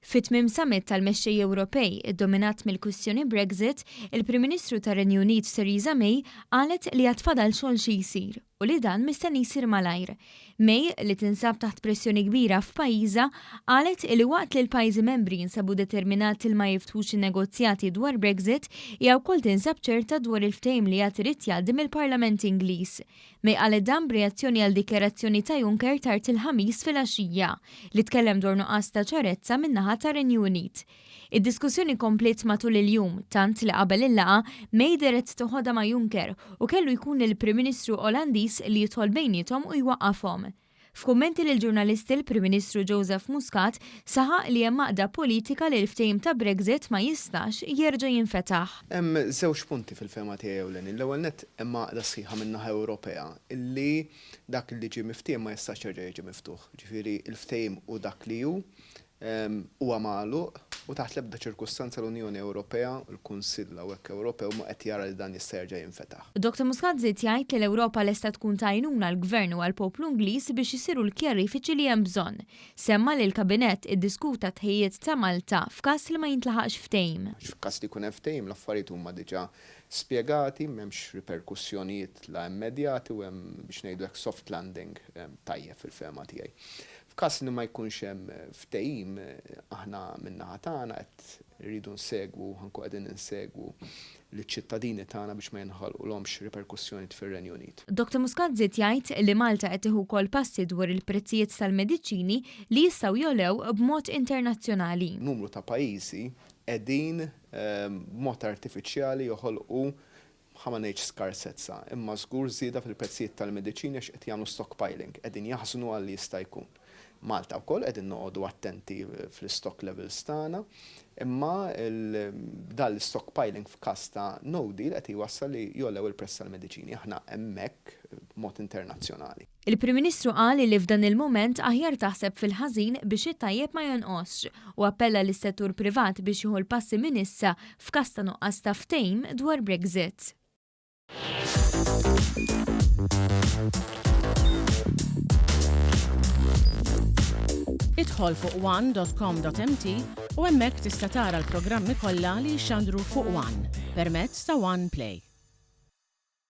Fi tmiem summit tal-mexxejja Ewropej iddominat mill-kwistjoni Brexit, il-Prim Ministru tar-Renju Unit Theresa May qalet li għad fadal xogħol xi jsir u li dan mistenni jsir malajr. May, li tinsab taħt pressjoni kbira f'pajjiżha, qalet li waqt li l-pajjiżi membri jinsabu determinati li ma jiftħux in-negozjati dwar Brexit, hija wkoll tinsab ċerta dwar il-ftehim li għad irid jgħaddi mill-Parlament Ingliż. May qalet dan b'reazzjoni għal dikjarazzjoni ta' Juncker tard il-Ħamis filgħaxija, li tkellem dwar nuqqas ta' ċarezza min-naħa tar-Renju Unit. Id-diskussjoni kompliet matul il-jum, tant li qabel il-laqgħa, May dehret toħodha ma' Juncker u kellu jkun il-Prim Ministru Olandiż li jidħol bejniethom u jwaqqafhom. F'kummenti lill-ġurnalisti l-Prim Ministru Joseph Muscat saħaq li hemm għaqda politika li l-ftehim ta' Brexit ma jistax jerġa' jinfetaħ. Hemm żewġ punti fil-fehma tiegħi ewlenin. L-ewwel nett hemm għaqda sħiħa min-naħa Ewropea li dak li ġie miftiehem ma jistax jerġa' jiġi miftuħ. Jiġifieri l-ftehim hu dak li hu, huwa magħluq u taħt l-ebda ċirkustanza l-Unjoni Ewropea, il-Kunsill hawnhekk Ewropew ma qed jara li dan jista' jerġa' jinfetaħ. Dottor Muscat żied jgħid li l-Ewropa lesta tkun ta' għajnuna għall-Gvern u għall-poplu Ingliż biex isiru l-kjarifiċi li hemm bżonn. Semma li l-Kabinett iddiskuta t-tħejjiet ta' Malta f'każ li ma jintlaħaqx ftehim. F'każ li jkun hemm ftehim l-affarijiet huma diġà spjegati, m'hemmx riperkussjonijiet la immedjati u hemm biex ngħidu hekk soft landing tajjeb fil-fehma tiegħi. F'każ li ma jkunx hemm ftehim, aħna min-naħa tagħna qed irridu nsegwu, ħa nkunu qegħdin insegwu liċ-ċittadini tagħna biex ma jinħolqulhomx riperkussjonijiet fir-Renju Unit. Dottor Muscat żied jgħid li Malta qed tieħu wkoll passi dwar il-prezzijiet tal-mediċini li jistgħu jogħlew b'mod internazzjonali. Numru ta' pajjiżi qegħdin b'mod artifiċjali joħolqu ħa ma ngħidx skarsezza, imma żgur żieda fil-prezzijiet tal-mediċini għax qed jagħmlu stockpiling, qegħdin jaħżnu għal li jista' jkun. Malta wkoll qegħdin noqogħdu attenti fl-istock levels tagħna, imma dan l-istockpiling f'każ ta' no deal qed jwassal li jogħlew il-prezz tal-mediċini. Aħna hemmhekk b'mod internazzjonali. Il-Prim Ministru qal li f'dan il-mument aħjar taħseb fil-ħażin biex it-tajjeb ma jonqosx u appella lis-settur privat biex jieħu l-passi minn issa f'każ ta' nuqqas ta' ftehim dwar Brexit. Idħol fuq one.com.mt u hemmhekk tista' tara l-programmi kollha li jixxandru fuq One permezz ta' One Play.